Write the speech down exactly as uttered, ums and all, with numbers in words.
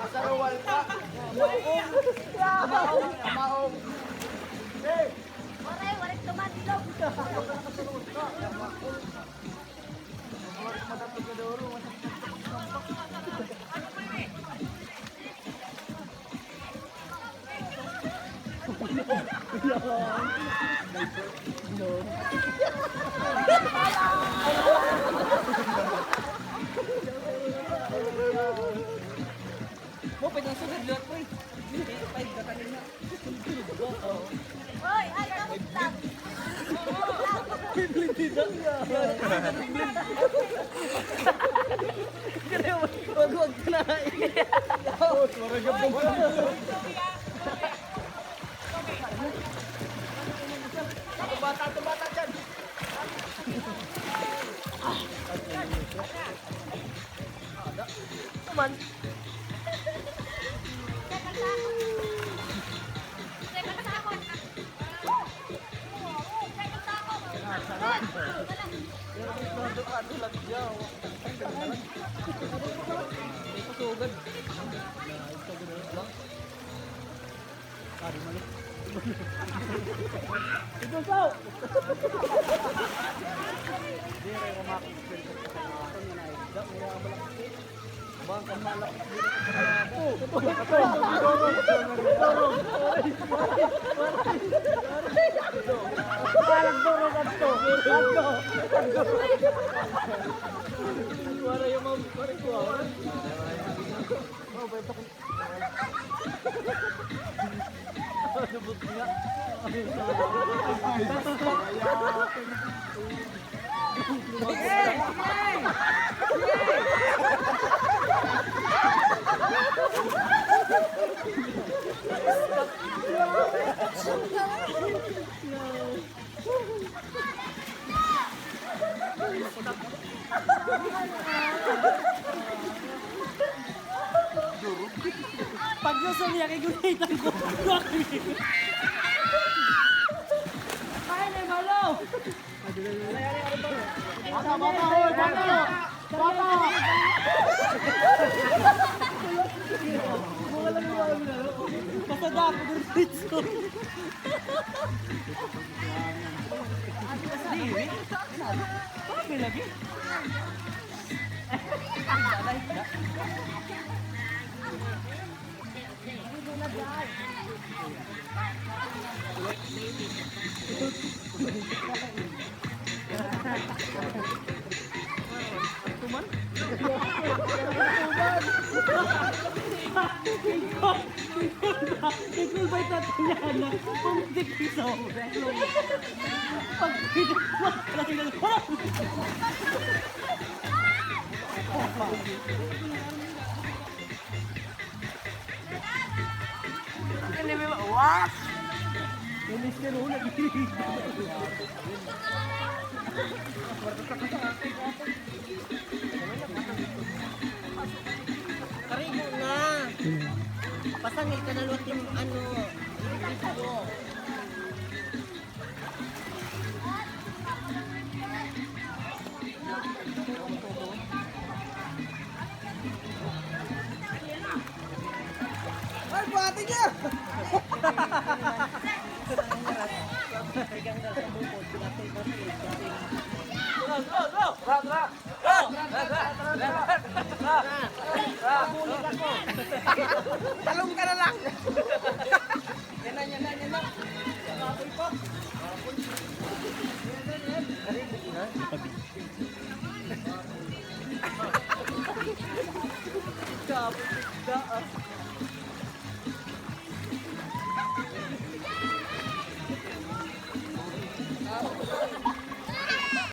Pasaruwal pa. Maong. Maong. Hey! Waray, waray tuman, ilog. Mo, pwede ang sugad liwat, pre. Hindi, five ka kanina. Hoy, ay, kamot lang. Beyblade dito. Wag, wag na. Bata, bata dyan. Tuman. Ito, Sao! Di, may umakit sa cellphone ko sa mga ato, yun ay, da, may mga malaki. Bang, kung malaki, di na sa mga ato. Ito, ito, ito, ito, ito. Parang duro ka to. Ano? Wala yung mga, wala yung mga. Oh, benta ko. Lubog nga. Pag gusto niya, kay gunitan ko. Ay, may malo! Bata, bata, hoy, bata! Bata! Pasada ako dito. Dili. Papi lagi. Tuman? Ikaw, ikaw ba ito, Tatiana? Pumitik piso. Pag-, What? Yung mister Hu, nag-, Karigo na. Pasangil ka na liwat yung ano, yung video. Ay, buhati niya! Go, go, go! Tara, tara! Talong ka na lang. Yan na, yan na, yan na. Kapoy pa. Yan, yan, yan.